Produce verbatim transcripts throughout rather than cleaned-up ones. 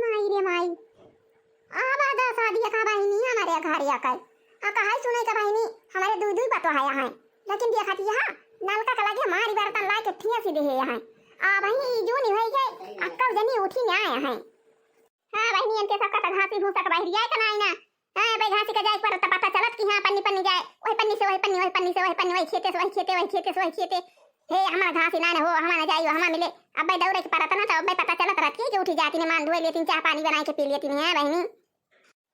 माई रे माई, आवा दा शादी का बहिनी हमरे घरे आके। आ कहाई सुने का बहिनी, हमरे दुइ दुइ पतोह है यहाँ। लेकिन देखत यहाँ, नलका के लगे मारी बर्तन लाके ठिया सी देहे यहाँ। आ बहिनी ई जूनी होई गए, अक्का जनी उठी ना आया है। हाँ बहिनी, इनके सबका तो घासी भूसा के बहरिया के नाई ना। हाँ, भाई घासी का जाए पर त पता चलत कि हाँ, पन्नी पन्नी जाए, वही पन्नी से वही पन्नी, वही पन्नी से वही पन्नी, वही खेते से वही खेते, वही खेते से वही खेते। हे, हमार घासी ना, ना हो, हमार ना जाइयो, हमार मिले। अब भाई दौड़े के परत ना, तो अब भाई पता चलत रहत कि, कि उठी जाती ने मान धोए लेती, चाह पानी बनाए के पी लेती ने, हाँ बहिनी।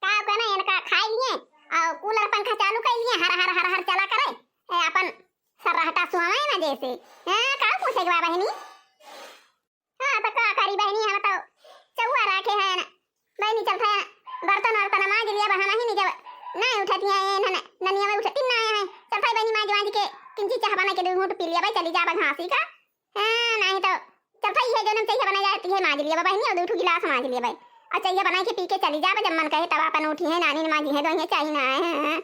का कहना, इनका खाई लिए और कूलर पंखा चालू कर लिए, हर हर हर हर चला करे। ए, अपन सर्राहटा सुहावे ना जैसे। हाँ, का पूछे के बा बहिनी? हाँ, तो का करी बहिनी, हम तो चौआ राखे हैं ना। बहिनी चलत है, बर्तन वर्तन माज लिया, बा हम ही नहीं जब नहीं उठती है, ये नन-, ननिया में उठती ना है। चलत है बहिनी माज वाज के, किंची चाह बना के दो घूंट पी लिया भाई, चली जा बा घासी का। हाँ, नहीं तो चलत है, ये जनम चाहिए बना जाती है, माज लिया बा बहिनी, और दो ठो गिलास माज लिया भाई। और चाहिए बना के पी के चली जा बा, जब मन कहे तब अपन उठी है, नानी ने माजी है, दो चाहिए ना है।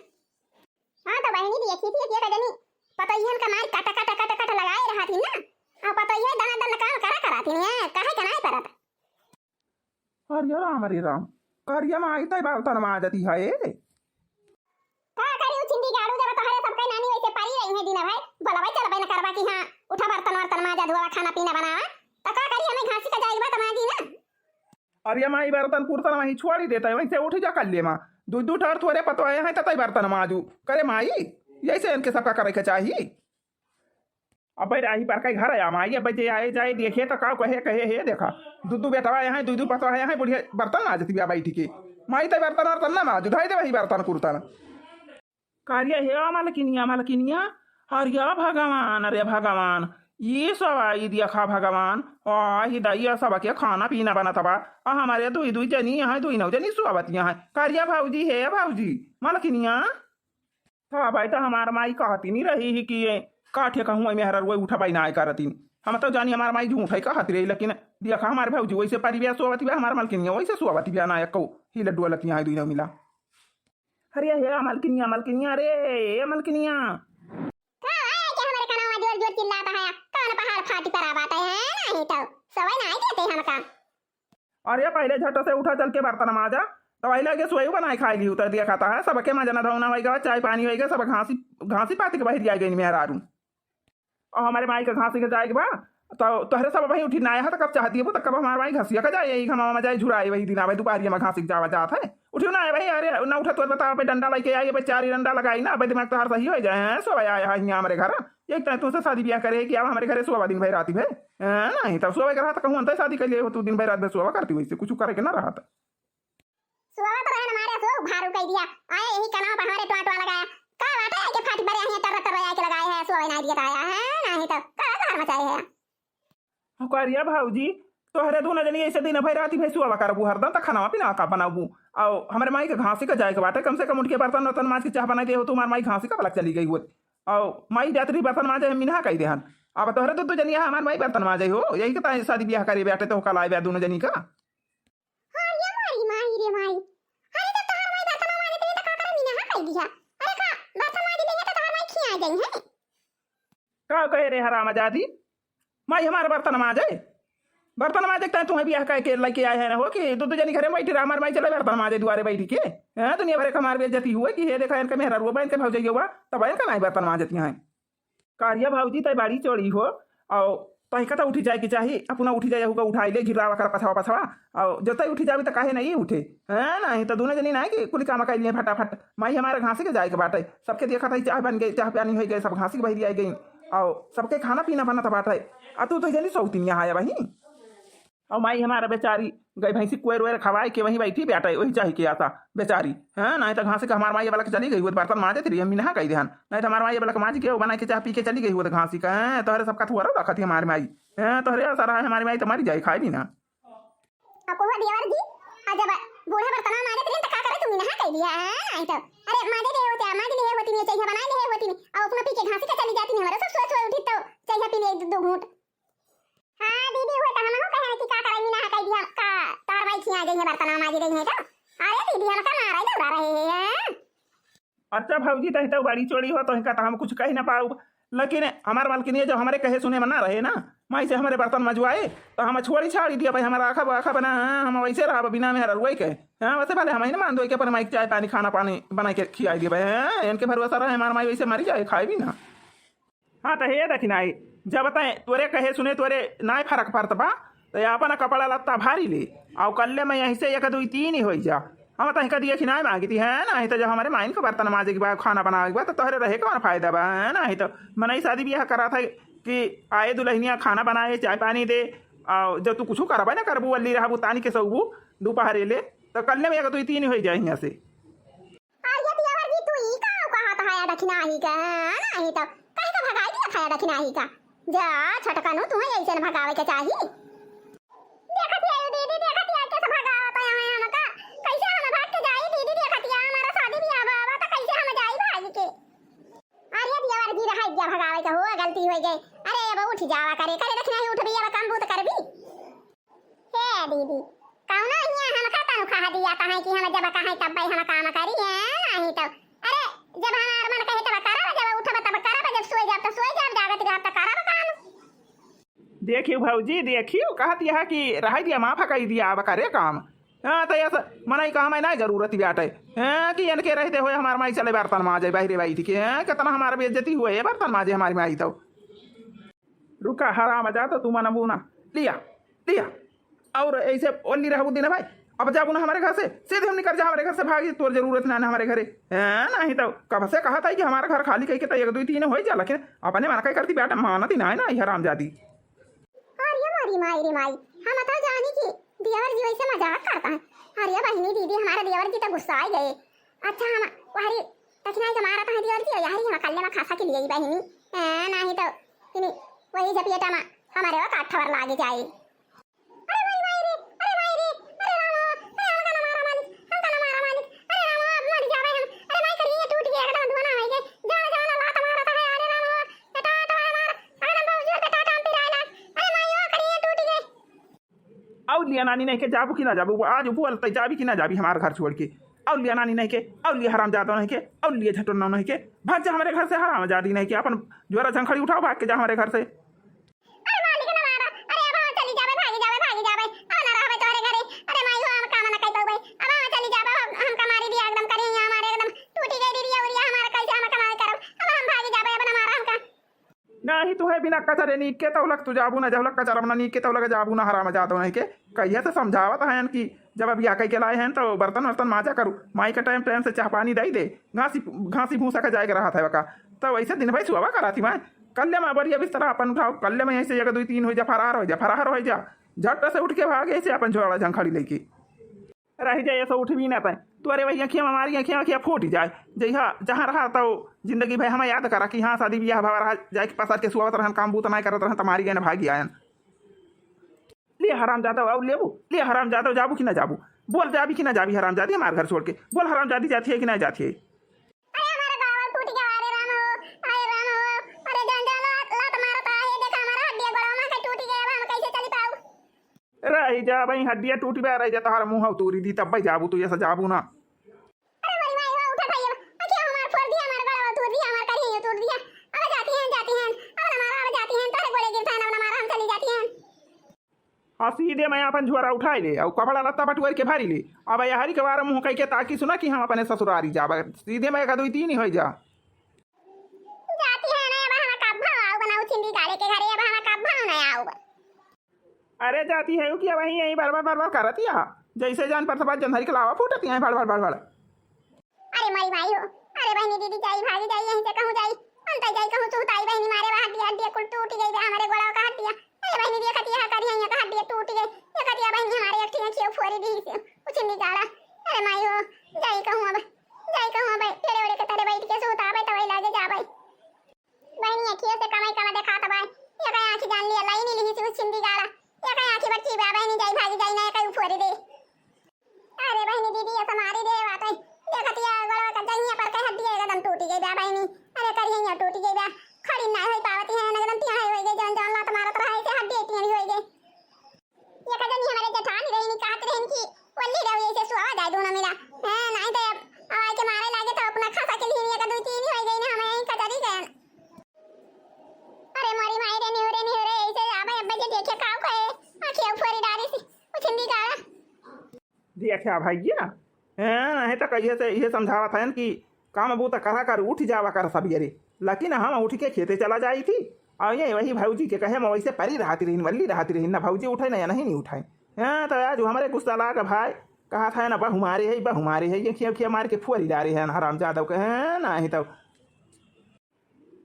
हाँ, तो बहिनी देखी थी, एक जनी पतोहियन का मार कट, कट, कट, कट लगाए रहा थी ना। और पतोहिया दना दन काम करा, करा थी, हैं, काहे के नाई परत? अरे राम, अरे राम, करिया माई तै बर्तन माजती है। का करी उ छिंदी गाड़ू, जब तोहरे सबके नानी वैसे परी रही है दिन भाई, बोलबै चलबै न करबा कि हाँ, उठा बर्तन वर्तन माजा, धोवा, खाना पीना बनावा, तो का करी, हमें घासी का जाइबा तो माजी ना। अरे माई, बर्तन कुर्तन वहीं छोड़ी देता है, वहीं से उठ जा कर ले माँ। दू दू ठर थोड़े पतोहे हैं, ततई बर्तन माजू। करे माई, यही से इनके सबका करे के चाही। अब भाई राही पर के घर आया माई, अब जे आए जाए देखे तो का कहे, कहे हे देखा, दू दू बेटवा आए हैं, दू दू पतोहे हैं, बुढ़िया बर्तन माजती बिया बैठ के। माई, तई बर्तन वर्तन ना माजू, धोई दे वही बर्तन कुर्तन। करिया हे मलकिनिया, मलकिनिया, अरे भगवान, अरे भगवान, ये सब आई देखा भगवान, आही दैया, सबके खाना पीना बनत बा, आ हमारे दुई दुई जनी यहाँ, दुई नौ जनी सोवत यहाँ। करिया भौजी, हे भौजी, मलकिनिया। हाँ भाई, तो हमार माई कहती नहीं रही ही कि ये काठे कहूँ मेहररुआ उठबै ना करती। हम तो जानी हमार माई झूठ है कहत रही, लेकिन देखा हमार भौजी वैसे परिवेश सोवत बा, हमार मलकिनिया वैसे सोवत बा ना, एको ही लड्डू लतिया है दुई नौ मिला। अरे हे मलकिनिया, मलकिनिया, अरे ए मलकिनिया। का है कि हमारे कनवा जोर जोर चिल्लाता है? कौन पहाड़ फाटी परा बाटे है? नहीं तो सवई नहीं देते हमका। अरे पहले झट से उठा, चल के बर्तन माजा, तो वही लगे सोई बनाए खाई ली उतर दिया खाता है। सबके माजना धोना होई गवा, चाय पानी होई गवा, सब घासी, घासी पाती के बहरी आ गई मेहरारू। और हमारे माई के घासी के जाए के बा, तो तोहरे सब भाई उठी ना आया है, तो कब चाहती है वो, तो कब हमारे माई घासिया का जाए, यही घमावा में जाए झुराए, वही दिन आवे दोपहरिया में घासी के जावा जात है। उठियो ना आए भाई, अरे ना उठा तो बताओ, पे डंडा लेके आई, पे चार डंडा लगाई ना, पे दिमाग तोहार सही हो जाए हैं। सोवा आया है यहाँ हमारे घर, एक तरह तुमसे शादी ब्याह करे कि अब हमारे घरे सोवा दिन भर राती भर, हैं, नहीं तब सोवा के रहा तो कहूँ अंतर शादी कर लिए हो तू, दिन भर रात भर सोवा करती, वैसे कुछ करे के ना रहा था। सोवत रहे न मारे सो भारू कई दिया। आए यही कनवा पर हमारे टोआ टोआ लगाया। का बात है के फाटी भरे यहाँ टर टर आके लगाए है, सोवे नहीं दिया आया है, नहीं तो का बाहर मचाए है। करिया भौजी, तोहरे दोनों जनी ऐसे दिन भर राती भर सोवा करबू हरदम, त खाना पीना का बनाबू? आओ, हमरे माई के घासी के जाए के बाटे, कम से कम उठ के बर्तन वर्तन माज के चाह बनाई दे हो, तुम्हार माई घासी का पलक चली गई होत। आओ, माई जात रही बर्तन माजे, हम मिनहा कही देहन। अब तोहरे दो दो जनी है, हमार माई बर्तन माजे हो, यही के ताई शादी ब्याह करे बाटे तो कल आए बा दोनों जनी का। अरे मारी माई रे माई। अरे तो तोहर माई बर्तन माजे के लिए तो का करे मिनहा कई दिया। अरे का बर्तन माजे देंगे तो तोहर माई खिया गई है। का कहे रे हरामजादी? माई हमार बर्तन माजे? बर्तन माजे के तुम्हें बियाह कह के लेके आए हैं ना हो कि दो दो जनी घरे बैठी रहा, हमार माई चले बर्तन माजे दुआरे बैठी के। हैं, दुनिया भरे का हमार बेइज्जती हुए कि हे देखा इनके मेहरा रुआ बहन के भौजैया हुआ, तब इनका नहीं बर्तन माजती हैं। कारिया भौजी तै बड़ी चोरी हो, और तोहिका तो उठी जाए के चाही, अपना उठी जाए, हुका उठाई ले, घिरावा कर पछवा पछवा, और जो तै उठी जाबी तो काहे नहीं उठे, हैं? नहीं तो दोनों जनी ना कि कुल काम कर लिए फटाफट। माई हमारे घासी के जाए के बाटे, सबके देखा था चाह बन गई, चाह पानी हो गए, सब घासी के बहरी आ गई, और सबके खाना पीना बनत बाटे, आ तू तो जनी सौतिनिया है वहीं। और माई हमारा बेचारी गई भैंसी कोयर वेर खवाए के वहीं बैठी बैठे, वही चाही के आता बेचारी, हैं? नहीं तो घासी के हमार माई वाला के चली गई हुआ, बर्तन माजे तेरी हम मिनहा कही देहन, नहीं तो हमार माई वाला के माज के वो बना के चाह पी के चली गई हुआ तो घासी का, हैं? तोहरे सबका थुआरा रखत ही हमारी माई, हैं? तोहरे ऐसा रहा है हमारी माई तो मरी जाए, खाए भी ना। अब कोहा देवर जी, आ जब बूढ़ा बर्तन माजे तेरी तो का करे तुम मिनहा कही दिया, हैं? नहीं तो अरे माजे दे होते, माज ले होती नहीं, चाय बना ले होती नहीं, और अपना पी के घासी का चली जाती नहीं, हमारा सब सोच सोच उठी तो चाय पी ले एक दो घूंट। हाँ दीदी, हुए तो हमहू कहे कि का करे मिनहा कही दिया, का तोहर माई खिया गई है, बर्तन माजी गई है तो? अरे दीदी, हम का मारा ही दौड़ा रहे हैं। अच्छा भौजी, तही तो बड़ी चोरी हो, तोही का तो हम कुछ कह ना पाऊ, लेकिन हमार मालकिन ये जो हमारे कहे सुने में ना रहे ना, माई से हमरे बर्तन मजवाए, तो हम छोड़ी छाड़ी दिया भाई, हमारा आखा, आखा बना, हाँ, हम वैसे रहा बिना मेहररुए के। हाँ, वैसे भले हम ही ना मान दो कि अपने माई के चाय पानी, खाना पानी बना के खियाई दिया भाई, हाँ, इनके भरोसा रहे, हमार माई वैसे मरी जाए, खाए भी ना। हाँ, तो हे दखिनाई, जब तय तोरे कहे सुने तोरे नाय फरक पड़त बा, तो ये अपना कपड़ा लत्ता भारी ले, और कल्ले में यहीं से एक दुई तीन ही होई जा। हम तय कदी अखिनाई मांगी थी, है ना? ही तो जब हमारे माइन के बर्तन माजे के बा, खाना बनावे के बा, तो तोहरे रहे कौन फायदा बा, है ना? ही तो मनई शादी ब्याह करा था कि आए दुल्हनिया खाना बनाए, चाय पानी दे, और जब तू कुछ करबे ना करबू, अल्ली रहबू, तानी के सऊबू, दोपहरे ले, तो कल्ले में एक दुई तीन ही होई जाए यहाँ से। अरे देवर जी, तू ई का कहत है दखिनाही का? नाही तो कहीं का भगाई दिया था दखिनाही का। जा छोटकनू, तू ऐसे न भगावे के चाही। देखत ही आयु दीदी, देखत ही आके से भगावत है हमका। कैसे हम भाग के जाई दीदी, देखत ही हमारा शादी ब्याह बा, बा तो कैसे हम जाई भाग के? अरे देवर जी, रहा दिया भगावे के, हो गलती हो गई। अरे अब उठ जावा करे, करे दखिनाही उठ भी अब काम बूत करबी। हे दीदी, कौनो हियाँ हमका तनखा दिया कहाँ कि हम जब कहाँ तब भाई हम काम करी है, नाही तो। अरे, जब हमार मन कहे तब करब, जब उठब तब करब, जब सोई जाब तो सोई जाब, जागत रहब तो करब काम। देखियो भौजी, देखियो, कहत यह कि रह दिया, माफ कई दिया, अब करे काम। हाँ, तो ऐसा मनई का हमें ना जरूरत बाटे। हाँ, कि इनके रहते हुए हमार माई चले बर्तन माजे, बाहरे बैठ के, हाँ, कितना हमार बेइज्जती हुए है बर्तन माजे हमारी माई तो। रुका हराम जादा, तू मनबू ना। लिया, लिया। और ऐसे ओल्ली रहबू दिन भाई, अब जाबू ना हमारे घर से, सीधे हम निकल जा हमारे घर से, भागी, तोर जरूरत ना, ना हमारे घरे। हैं, नाही तो कब से कहा था कि हमारा घर खाली कह के तो एक दुई तीन हो जा, लेकिन अपने मन का करती बेटा मानत ही ना है ना, ये हराम जादी। अरे मोरी माई रे माई, हम तो जानी कि देवर जी वैसे मजाक करता है। अरे बहिनी दीदी, हमारे देवर जी तो गुस्सा आ गए। अच्छा, हम वहरी तखिनाई के मारत हैं देवर जी, यहरी हम कल्ले में खसा के लिए बहिनी। ए, नाही तो इनी वही झपेटा में हमारे वो काठवर लागे जाए। अरे माई, माई रे, अरे माई रे, अरे रामा, अरे हमका ना मारा मालिक, हमका ना मारा मालिक, अरे रामा, अब मर जावे हम। अरे माई, करिए टूट गया, एकदम धुआं हो गए, जाना जाना लात मारत है, अरे रामा, बेटा तो हमार एकदम बहुत जोर बेटा टांग पिराए लाग, अरे माई, ओ करिए टूट गए। और लिया नानी नहीं के जाबू कि ना जाबू, आज बोल तै जाबी कि ना जाबी हमार घर छोड़ के। और लिया नानी नहीं के, और लिया हराम जादो नहीं के, और लिया झटोन्नो नहीं के, भाग जा हमारे घर से हराम जादी नहीं के, अपन जोरा झंखड़ी उठाओ, भाग के जा हमारे घर से। अरे मालिक ना मारा, अरे अब हम चली जाबे, भागी जाबे, भागी जाबे, अब ना रहबे तोहरे घरे। अरे माई हो, हम काम ना कर पाउबे, अब हम चली जाबे, हम, हमका मारी दिया एकदम, करी यहाँ हमारे एकदम टूटी गई दीदी, और ये हमारे कैसे हम कमाई करब, अब हम भागी जाबे, अब ना मारा हमका। नाही तुहे बिना कचरे नीक के तौलक तू जाबू ना, जौलक कचरा बना नीक के तौलक जाबू ना, हराम जादो नहीं के। कहिए तो समझावत हैं कि जब अभी आके के लाए हैं तो बर्तन वर्तन माजा करू, माई का टाइम टाइम से चाह पानी दे दे, घासी घासी भूसा का जाए के रहा था का, तो वैसे दिन भाई सुबह करा थी मैं। कल्ले में बढ़िया बिस्तरा अपन उठाओ, कल्ले में ऐसे जगह दुई तीन हो जा, फरार हो जा, फरार हो जा, झट से उठ के भागे से अपन झोला झंखड़ी लेके। रह जाए, ऐसा उठ भी ना पाए। तोरे वही अखिया में हमारी अखिया, अखिया फूट जाए। जइहा जहाँ रहा तो जिंदगी भर हमें याद करा कि हाँ, शादी ब्याह भवा रहा, जाए के पसार के सुआवत रहन, काम बूत नाय करत रहन, तुम्हारी गए न भागी आयन। ले हराम जादो, आओ लेबू, ले हराम जादो, जाबू कि ना जाबू? बोल, जाबी कि ना जाबी हराम जादी हमारे घर छोड़ के? बोल हराम जादी, जाती है कि ना जाती है? अरे हमारा गावा टूट गया, अरे राम हो, अरे राम हो, अरे जान जान ला-, लात मारत है, देखा हमारा हड्डिया गोड़वा में से टूट गया, अब हम कैसे चली पाऊ? रही जा भाई, हड्डिया टूटी बा, रही जा, तोहार मुंह तोरी दी, तब भाई जाबू, तू ऐसा जाबू ना। अरे मोरी माई हो, उठा भाई, अब अखिया हमार फोड़ दिया, हमार गला तोड़ दिया, हमार करिया तोड़ दिया। अब जाती हैं, जाती हैं, अब ना मारा, अब जाती हैं, तोरे गोड़े गिरता है, अब ना मारा, हम चली जाती हैं। हाँ, सीधे मैं अपन झोरा उठाई ले, और कपड़ा लत्ता बटुआर के भारी ले। अब यहरी के बारे मुंह कह के ताकि सुना कि हम अपने ससुरारी जाब, सीधे मैं एक दुई तीन ही हो जा। जाती है ना, अब हम कब आओ बनाऊ छिंदी गाड़े के घरे, अब हम कब ना आओ। अरे जाती है कि वही यही बड़बड़ बड़बड़ करत या, जैसे जान पर सब जंधरी के लावा फूटत या, बड़बड़ बड़बड़। अरे मोरी माई हो, अरे बहनी दीदी जाई भागी जाई, यहीं से कहूँ जाई, हम तो जाई कहूँ सुहताई बहनी मारे, वहाँ हड्डी हड्डी कुल टूट गई बे, हमारे गोड़ा का हड्डिया। अरे बहनी देखत या करी है, का हड्डी टूट गई, ये करिया बहनी हमारे एक ठिया खियो फोरी दी से, उछिंदी गाड़ा। अरे माई हो, जाई कहूँ अब, जाई कहूँ अब, टेढ़े ओढ़े के तरे बैठ के सुहतावे तवई लागे जावे। बहनी अखिए से कमाई कमा देखात बाय। एक आँखी जान लिया, लाई नहीं लिही से उछिंदी गाड़ा। एक आँखी बच्ची बा बहनी, जाई भागी जाई ना, एक फोरी दे। अरे बहनी दीदी, ये समारी दे बाटे। देखतिया गोड़वा का जंगिया पर के हड्डी एकदम टूटी गई बा बहनी। अरे करिया टूटी गई बा। खड़ी ना होई पावती है, एकदम टिहाई होई गई, जौन जौन लात मारत रहा, ऐसे हड्डी टिहाई होई गई। एक जनी हमारे जेठानी रहनी, कहत रहन कि वल्ली रहो, ऐसे सुआवा जाए दोनों मिला। हैं, नहीं तो अब आवाज के मारे लागे तो अपना खसा के लिए एक दुई तीन ही हो गई ना, हम यहीं कचरी गए। अरे मोरी माई रे, निहुरे, निहुरे, ऐसे जाबे, अब देखा भइया, हैं, नाहीं त कहिए से इहे समझावत हयन कि काम बूता करा कर उठ जावा कर सबेरे, लेकिन हम उठ के खेते चला जाई थी। अउर ये वही भौजी के कहे में वइसे परी रहती रहिन, वल्ली रहती रहिन, ना भौजी उठे ना या नहीं, नहीं उठे। हैं, त आज हमरे गुस्सा लाग भाई, कहत है ना बहु मारे है, बहु मारे है, ये खिया खिया मार के फुअरी डारे हैं हरामजादव के, हैं, नाहीं तउ।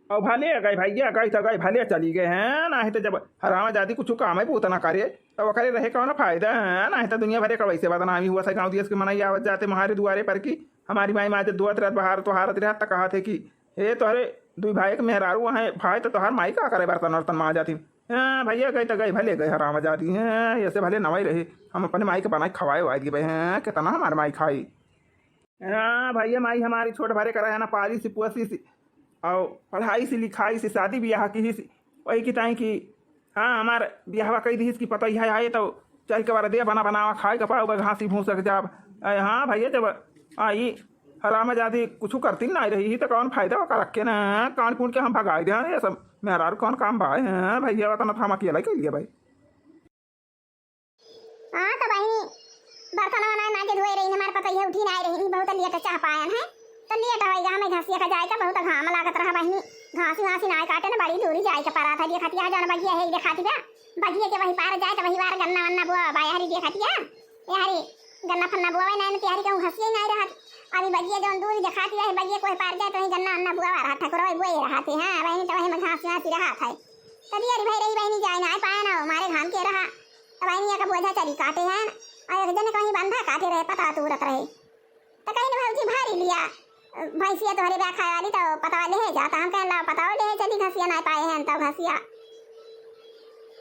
अउर भले गए भइया, गए त गए, भले चली गए हैं, नाहीं त जब हरामजादी कुछ काम है बूता ना करे, त ओकरे रहे कौन फायदा है, नाहीं त दुनिया भरे का वइसे बदनामी हुआ था, गाँव देश के मनई आवत जाते म्हारे दुआरे पर कि हमारी माई माजत धोवत रहत, बहारत वहारत रहत, त कहत है कि हे तोहरे दुई भाई के मेहरारू हैं, भाई त तोहार माई का करे बर्तन वर्तन माजत ही। हाँ भइया, गए त गए, भले गए हरामजादी, हैं, ऐसे भले नवाई रहे, हम अपने माई के बनाई खवाए वाए दिए भाई, हैं, कितना हमार माई खाई। हाँ भइया, माई हमारी छोट भरे करा है ना, पाली सी, पोसी सी, अउर पढ़ाई सी, लिखाई सी, शादी बियाह की ही सी, वही की ताई की, हाँ, हमार बियाहवा कई दिहिस की पतोहिया आए तो चल के बारा दे बना बनावा खाए के पाओ, घासी भूसा के जाब। अरे हाँ भइया, जब आई हरामजादी कुछ करती ना रही ही तो कौन फायदा ओका रख के ना, कान कून के हम भगाई दे, ये सब मेहरारू कौन काम बा, हाँ भइया, वतना हम अकेला ही कइलिए भाई। हाँ, त बहिनी, बर्तन ओना माजे धोए रही, हमार पतोहिया उठी नाहीं रही, बहुत लेट चाह पायन है, त लेट होइगा, हमें घसिया का जाए का बहुत घाम लागत रहा बहिनी, घासी वासी नाहीं काटे न, बड़ी दूरी जाए के परा था, देखतिया जौन बगिया है, देखतिया, बगिया के वही पार जाए त वही पार गन्ना वन्ना बोआ बा, यहरी देखतिया, यहरी गन्ना फन्ना बोआ नाहीं, तिहारी कहूँ घसिया ही नाहीं रहत, अभी बगिया जौन दूरी देखतिया है, बगिया कोई पार जाए त वही गन्ना वन्ना बोआ रहा, ठकुरवा बोए रहा थे, हाँ, बहिनी, त वही में घासी वासी रहा था, तभी अरे भाई रही बहिनी जाए नाहीं पाए ना, हमारे घाम के रहा, त बहिनी एक बोझा चरी काटे हैं, अउर एक जने कहीं बंधा काटे रहे, पतवा तूरत रहे। त कहिन भौजी भारी लिया, भैंसिया तोहरे बा खाए वाली, त पतवा लेहे जा। त हम कहन लाओ पतवा लेहे चली, घसिया नाहीं पाए हैं, त घसिया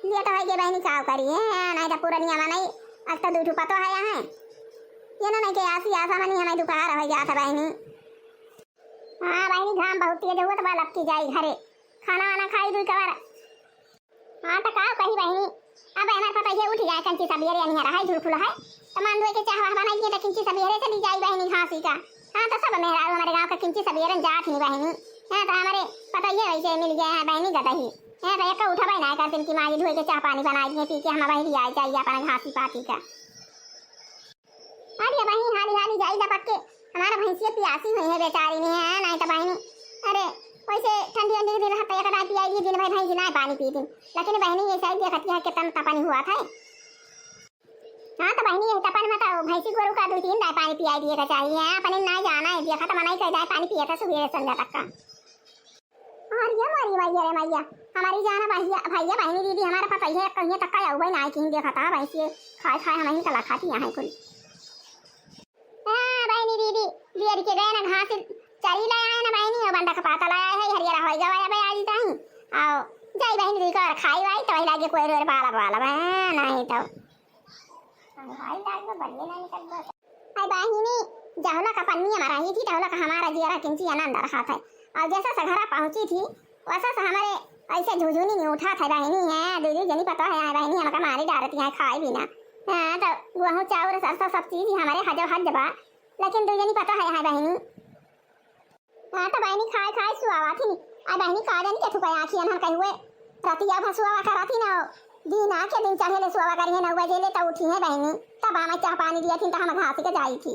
लेट होइगे बहिनी, का करी है, नाहीं त पुरनिया मनई, अब त दुइ ठो पतवा है यहाँ, ये ना नहीं के आसी आसा मनी हमें दुपहर होइ जात बहिनी। हाँ बहिनी, घाम बहुत तेज हुआ, त बा लपकी जाई घरे, खाना वाना खाई दुइ कबार। हाँ, त का कही बहिनी, अब हमार पतोहिया उठ जाए कंची सबेरे, अनिया रहा है, झुरखुल है, त मान धोए के चाह वाह बनाई के, त किंची सबेरे चली जाई बहिनी घासी का। हाँ, त सब मेहरारू हमारे गाँव का किंची सबेरे जात ही बहिनी। हाँ, त हमारे पतोहिया वैसे मिल गए हैं बहिनी गदही। हाँ, त एक उठबे ना कर दिन की माई धोए के चाह पानी बनाई दिए, पी के हम बहिनी आई जाइए अपना घासी पाती का। अरे बहिनी, हाली हाली जाई दबक के, हमारा भैंसिया पियासी हुई है बेचारी ने, है नाहीं त बहिनी। अरे, वैसे ठंडी ठंडी के दिन रहता, एक दाई पियाई दी, दिन भर भैंसी नाहीं पानी पीती, लेकिन बहिनी ये साइड देखतिया है कितना तपनी हुआ था। हाँ, त बहिनी यही तपन में त भैंसी गोरू का दुइ तीन दाई पानी पियाई दिए का चाहिए, अपने नाहीं जाना है, देखा त मनाई कई दाई पानी पिया था सुबह संध्या तक का। अरे मोरी मैया रे मैया, हमारी जाना भैया, भैया बहिनी दीदी हमारा पतोहिया कहिए तक का अउबे नाहीं किन देखा था, भैंसिए खाए खाए हम ही कला खाती यहाँ कुल। हाँ, बहिनी दीदी, दियर के गए ना घास चरी लाए हैं ना बहिनी, और बंडा का पाता लाए हैं, हरियर होई गवा अबे आज ताई। आओ, जाई बहिनी दीदी का और खाई वाई, तो वही लागे कोई रोर बाला बाला बा, नाहीं तो। भाई लाग में बढ़िया ना निकल बस। आई बहिनी, जहुला का पन्नी हमारा ही थी, तहुला का हमारा जियरा किंची आनंद रहा था। और जैसा से घरा पहुँची थी, वैसा से हमारे ऐसे झुझुनी नहीं उठा था बहिनी, है, दीदी जनी पता है, आई बहिनी, हमका मारी डारती है, खाई भी ना। हाँ, तो गेहूँ, चाउर, सरसों, सब चीज ही हमारे हजो हज बा, लेकिन दू जनी पता है, है बहिनी। हाँ, तो बहिनी खाए खाए सुआवा थी। आ बहिनी का जानी के थुका आँखी अनहन कही हुए, रतिया भर सुआवा करा थी ना, दिन आके दिन चढ़े ले सुआवा करी है, नौ बजे ले तो उठी है बहिनी, तब हमें चाह पानी दिया थी, तो हम घास के जाई थी।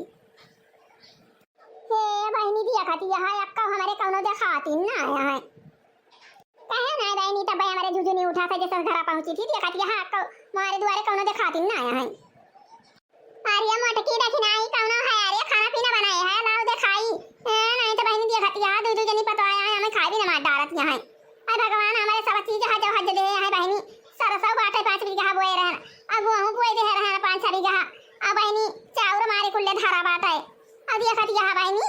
हे बहिनी दिया खाती यहाँ अक्का हमारे कौनो देखाती ना आया है। कहे ना बहिनी, तब हमारे झुझुनी उठा था, जैसे घरा पहुँची थी, देखा थी, हाँ, को-, मारे दुआरे कौनो देखाती ना आया है। अरे मोटकी देखी ना, ई कौनो है, अरे खाना पीना बनाए है, लाओ देखाई। ए, नहीं तो बहिनी देखा थी, हाँ, दू दू जनी पतो आया है, हमें खाए भी ना मार डालत यहाँ है। अरे भगवान, हमारे सब चीज हज हज दे है बहिनी, सरसों बाटे पाँच बीघा बोए रहन, अब गेहूँ बोए दे रहन पाँच छह बीघा, अब बहिनी चाउर मारे कुल्ले धारा बाटे। अब ये कटिया है बहिनी।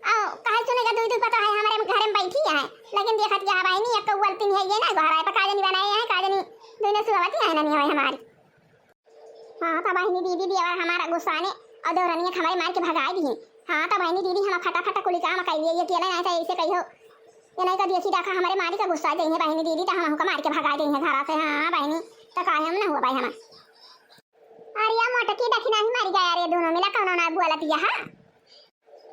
आओ, काहे चुने का दुई दुई पता है, हमारे घर में बैठी है। लेकिन देखत क्या है बहिनी, एक कौवल तीन है, ये ना गोहरा है, पर काजनी बनाए हैं, काजनी दुई ने सुहावती है ना, नहीं है हमारी। हाँ, तो बहिनी दीदी देवर हमारा गुस्सा ने और देवरनिया हमारे मार के भगाई दी। हाँ, तो बहिनी दीदी हम फटाफट कुली काम कर लिए, ये अकेले नहीं था, ऐसे कही हो। ये नहीं का देखी देखा हमारे मारी का गुस्सा दे है बहिनी दीदी, तो हम हमका मार के भगाई दी है घर से। हाँ, बहिनी, तो काहे हम ना हुआ भाई हमारा। अरे या मोटकी देखी नाही मरी गया रे, दोनों मिला कौनो ना बोलत यह।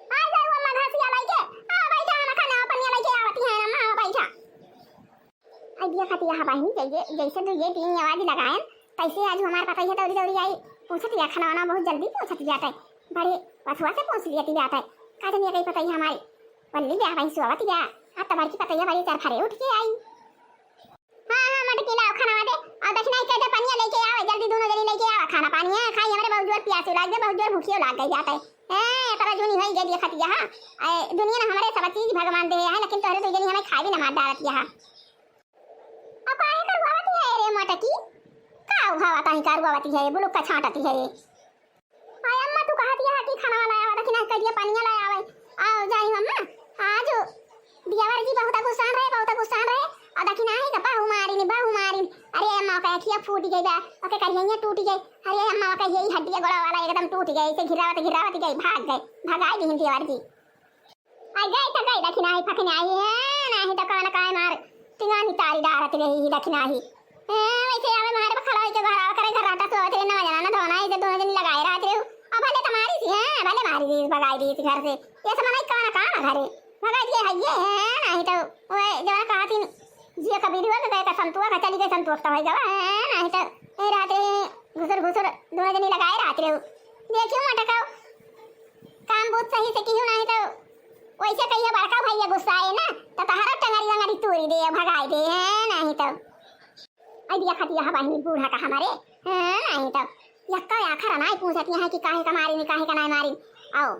आ जाओ अम्मा घासिया लेके, आ बैठा, हम खाना पनिया लेके आवती है अम्मा, आ बैठा। आई दिया खाती यहाँ बहिनी, जैसे, जैसे दो ये तीन आवाज लगाएन, कैसे आज हमारे पता ही है दौड़ी दौड़ी आई। पूछत या खाना वाना बहुत जल्दी पूछत या तै। बड़े पथुआ से पूछ लिया ती या तै। का जनिया गई पतैया हमारी। वल्ली ब्याह वहीं सोवत या। आ तबार की पतैया बड़ी चरफरे उठ के आई। हाँ, हाँ, मटकी लाओ खाना दे। और दक्षिणा कह दे पनिया लेके आवे, जल्दी दोनों जनी लेके आवा खाना पानी। हाँ, खाई हमरे बहुत जोर प्यास लाग गए, बहुत जोर भूखियो लाग गई जाता है। ए, तरा जूनी होई गई देखत या, हाँ। ए, दुनिया ना हमरे सब चीज भगवान दे है, लेकिन तोहरे दो जनी हमें खाई भी ना मार डालत या। अब काहे करुआवती है रे मटकी? का उभावत ही करुआवती है, बुलुक का छांटती है रे। आय अम्मा, तू कहत या कि खाना लाया आवा, दखिना कह दिया, पनिया लाया आवे। आओ जाई अम्मा, आज दियावर जी बहुत गुस्सान रहे, बहुत गुस्सान रहे। और दखिना ही तो बाहु मारिन, बाहु मारिन। अरे अम्मा, ओके अखिया फूट गई बा, ओके करिया टूट गई। अरे अम्मा, ओके यही हड्डिया गोड़ा वाला एकदम टूट गई, इसे घिरावत घिरावत गई, भाग गई, भगाई दीन दियावर जी। आई गई तो गई, दखिना ही फकने आई है, नाही तो कौन काय मार टिंगानी तारी डारत रही ही दखिना ही। ए, वैसे आवे मारे बखला होई के घर आवे करे घर राटा सोवत रे, ना जाना ना धोना, इसे दोनों जनी लगाए रहत रहे। अब भले तुम्हारी सी है, भले मारी दी, भगाई दी इस घर से। ये सब नहीं कौन काम है घरे। भगाई दिए है ये, है, नाही तो वो जवान कहा थी, जिया कबीर हुआ तो गए का संतुआ का चली गई, संतोष तो होई गवा है, नाही तो ए रात रे घुसर घुसर दोनों जनी लगाए रहत रहे। देखियो मटकाओ, काम बहुत सही से कियो, नाही तो वैसे कहिए बड़का भैया गुस्साए ना, तो तहरा टंगरी वंगरी तोड़ी दे, भगाई दे, है, नाही तो। आई देखत या बहिनी बूढ़ा का हमारे, है, नाही तो। यक्का आखर नाही पूछत या कि काहे का मारी, काहे का नाही मारी। आओ,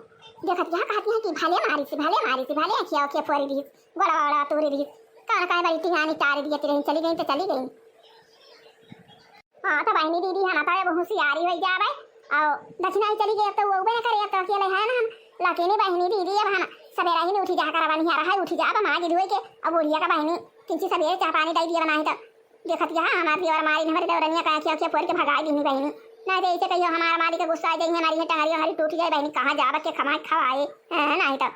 देखत या कहत या कि भले मारी सी, भले मारी सी, भले अखिया, अखिया फोरी दी, गोड़ा, गोड़ा तोड़ी दी। कौन काहे बड़ी टिंगानी तारी दिए, तिरही चली गई तो चली गई। हाँ, तो बहिनी दीदी, हम तो अब होशियारी होई जाबे। और दक्षिणा ही चली गई, अब तो वो उबे न करे, अब तो अकेले है ना हम। लेकिन बहिनी दीदी, अब हम सवेरा ही नहीं उठी जा कर, अब निहारा है, उठी जाब, हम आगे धोए के। अब बुढ़िया का बहिनी, किंची सवेरे चाह पानी दे दिया बनाए तो। देखत या, हमार देवर मारी, हमारे देवरनिया का खिया, खिया फोड़ के भगाई दीनी बहिनी। ना तो ऐसे कहियो, हमार मालिक गुस्सा आ जाई, हमारी ये टंगरी, हमारी टूट जाए बहिनी, कहाँ जाब के कमाए खवाए, हैं, नाही तो।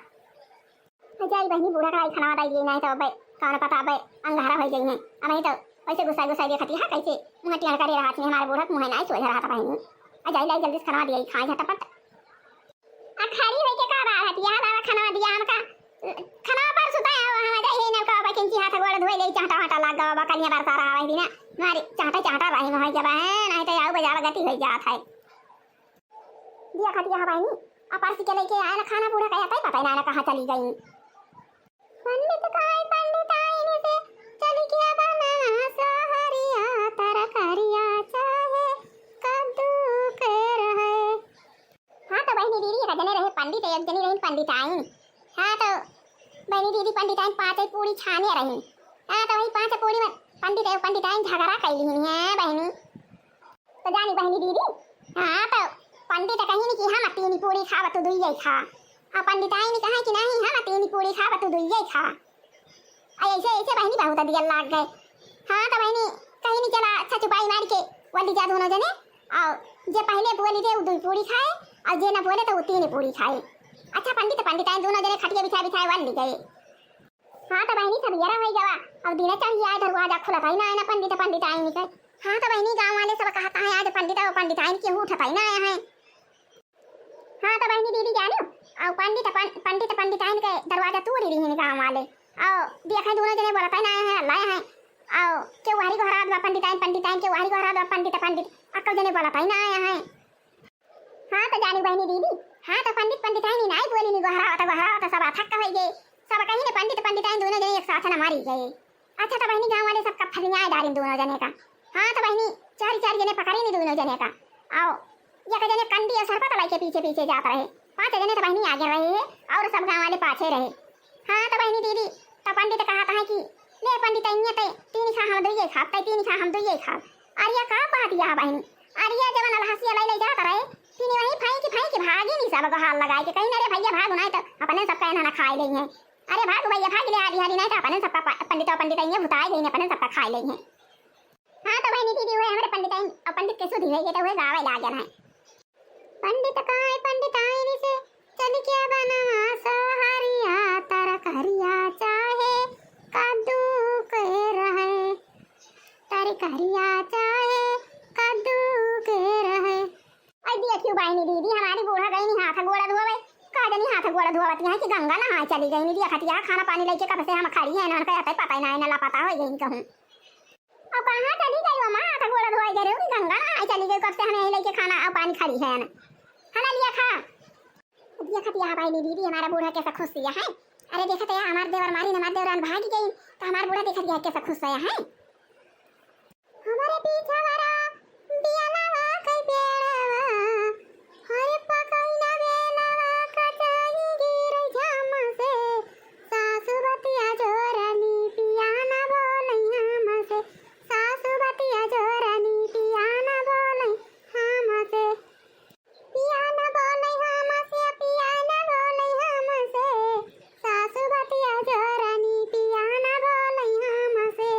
जाई बहिनी, बूढ़ा का आई खाना बताई दिए, नाही तो अबे कौन पता अबे अंगारा हो जाई है। अब तो वैसे गुस्सा गुस्सा देखती है, कैसे मुँह टियार करे रहती है, हमारे बूढ़ा के मुँह नाही सोझ रहा था बहिनी। आ जाई लाई जल्दी से खाना दिए, खाए झटपट। आ खड़ी होई के का बात है, यहाँ लावा खाना दिया हमका। खाना पर सुता है, हम जाई है नलका बाबा किंची हाथ गोड़ धोए ले, चाटा वाटा लाग गवा बा, कलिया बरसा रहा है बिना। मारी चाटा चाटा रही मोहई जब है, नाही तो आऊ बजावा गति हो जात है। दिया खा दिया बहिनी, आ परसी के लेके आए ना खाना पूरा, कहा तई पता ही ना, ना कहाँ चली गई। पंडित काय पंडिताइन से चली गया बना सहरिया, तरकरिया चाहे कद्दू के रहे। हाँ तो बहिनी दीदी, एक जने रहे पंडित, एक जनी रही पंडिताइन। हाँ तो बहिनी दीदी पंडिताइन पाँच पूरी छाने रही। हाँ तो वही पाँच पूरी में पंडित, पंडिताइन झगड़ा कैली है बहिनी। तो जानी बहिनी दीदी, हाँ, तो पंडित कहिन कि हम तीन पूरी खाब, तू दुइये खा। आ पंडिताइन कहा कि नहीं, हम तीन पूरी खाब, तू दुइये खा। आ ऐसे, ऐसे बहिनी बहुत दियल लाग गए। हाँ, तो बहिनी कहिन चला, अच्छा, चुपाई मार के वल्ली जा दोनों जने, और जे पहले बोली दे, वो दुई पूरी खाए, और जे ना बोले, तो वो तीन पूरी खाए। अच्छा, पंडित, पंडिताइन दोनों जने खटिया बिछा, बिछाए वल्ली गए। हाँ तो बहिनी, सबेरा होई गवा, अब दिन चढ़ी आए, दरवाजा खुलत ही ना, ना पंडित, पंडिताइन के। हाँ तो बहिनी, गाँव वाले सब कहत है, आज पंडित और पंडिताइन के उठत ही ना आए हैं। हाँ तो बहिनी दीदी जानियो, और पंडित, पं-, पंडित, पंडिताइन के दरवाजा तोड़ी रही है गाँव वाले। और देखे दोनों जने बोलत ही ना आए हैं, अल्लाह है। और के वहरी गोहरात बा पंडिताइन, पंडिताइन के वहरी गोहरात बा पंडित, पंडित, अक्को जने बोलत ही ना आए हैं। हाँ तो जानी बहिनी दीदी, हाँ तो पंडित पंडिताइन नाई बोली नी, गोहरावत गोहरावत सब अथक होई गए। सब कहीं ने पंडित पंडिताइन दोनों जने एक साथ न मारी गए। अच्छा तो बहिनी गाँव वाले सबका फरियाए डारिन दोनों जने का। हाँ तो बहिनी चार चार जने पकड़े नी दोनों जने का। आओ, एक जने कंडी और सरपत लेके पीछे पीछे जात रहे। पाँच जने तो बहिनी आगे रहे हैं और सब गाँव वाले पाछे रहे। हाँ तो बहिनी दीदी, तो पंडित कहत है कि ले पंडित, इन्हें ते तीन खा हम दुइये खाब, ते तीन खा हम दुइये खाब। अरे या का कहत या बहिनी? अरे या जवन अलहसिया लै लै जात रहे, तीन वही फैंकी फैंकी भागी नी सब गोहार लगाए के कहीं, अरे भैया भागो नाई तो अपने सबका एन्हा ना खाए लेइहैं। अरे भागो भैया भाग ले हाली हाली, नाई तो अपने सबका प-, पंडित और पंडित इन्हें भुताए गई, अपने सबका खाए लेइहैं। हाँ तो बहिनी दीदी हुए हमरे पंडित और पंडित के सुधी हुए तो हुए गावे लागन है। पंडित काय पंडिताइन से चल के बनवा सोहरिया, तरकरिया चाहे कद्दू के रहे, तरकरिया चाहे कद्दू के रहे। आई देखियो बहिनी दीदी, हमारी बूढ़ा गई नी हाथ गोड़ा धोवे, का जनी हाथ गोड़ा धोवत यहाँ कि गंगा नहाए चली गई नी, देखत यहाँ खाना पानी लेके कब से हम खड़ी हैं, ना उनका यहाँ पता ही ना है, ना लापता हो गई कहूँ। अब कहाँ चली गई वो माँ, हाथ गोड़ धो भाई जरूर गंगा नहाए चली गई, कब से हमें यही लेके खाना और पानी खा रही है ना। खाना लिया खा। देखत या भाई दीदी, हमारा बूढ़ा कैसा खुश हुआ है। अरे देखत या हमार देवर मारी न हमार देवरान भाग गई, तो हमार बूढ़ा देखत या कैसा खुश हुआ है। हमारे पीछा वाला बियानवा कई पेड़वा, हरे पकई ना बेलवा कटाई गिरे झाम से। सासु बतिया जोरनी पिया ना बोलई हम से, सासु बतिया जोरनी पिया ना बोलई हम से। पिया ना बोलई हम से, पिया ना बोलई हम से, सासु बतिया जोरनी पिया ना बोलई हम से।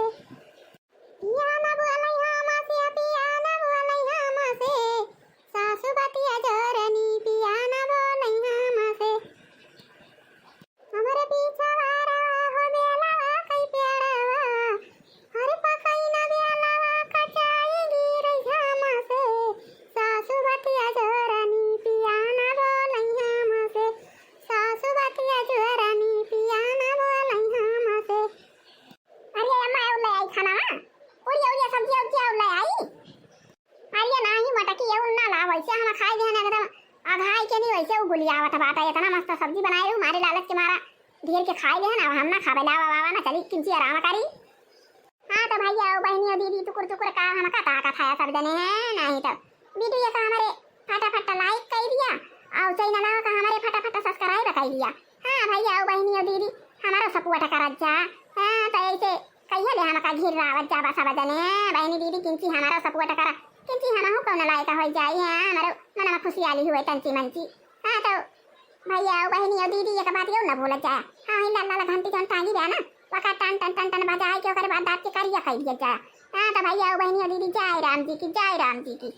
पिया ना बोलई हम से, पिया ना बोलई हम से, सासु बतिया जोरनी पिया ना बोलई हम से। हमरे पीछा वाला हो बेलवा कई पेड़वा, हरे पकई ना बेलवा कटाई गिरे झाम से। सासु बतिया जोरनी पिया ना बोलई हम से, सासु बतिया जोरनी पिया ना बोलई हम से। अरे अम्मा, और ले आई खाना, पूरी और ये सब्जी उब्जी और ले आई। अरे नाही मटकी, ये ना ला, वैसे हम खाई देहन एकदम अघाई के नहीं, वैसे उ गुलियावत बाटा। इतना मस्त सब्जी बनाए हो, मारे लालच के मारा ढेर के खाई देहन, अब हम ना खाबे। लावा बाबा ना चली, किंची आराम करी। हाँ तो भैया, ओ बहनी, ओ दीदी, टुकुर टुकुर का हमका ताकत है सब जने हैं, नहीं तो वीडियो का हमारे फटाफट लाइक कर दिया और चैनल का हमारे फटाफट सब्सक्राइब कर दिया। हाँ भैया, ओ बहनी, ओ दीदी, हमारा सपोर्ट करत जा। हाँ तो ऐसे कहिए ले हमका घिर रावत जा बस बजने। बहनी दीदी, किंची हमारा सपोर्ट करा, किंची हमहू कौन लायक हो जाई है, हमारे मन में खुशियाली हुए तंची मंची। हाँ तो भैया, ओ बहनी, ओ दीदी, एक बात यो न भूलत जाए। हाँ, वही लाल लाल घंटी जौन टांगी बा ना, ओका टन टन टन टन बजाए के ओकरे बाद दांत के करिया कर दिया जाए। हाँ तो भैया, ओ बहनी, ओ दीदी, जय राम जी की, जय राम जी की।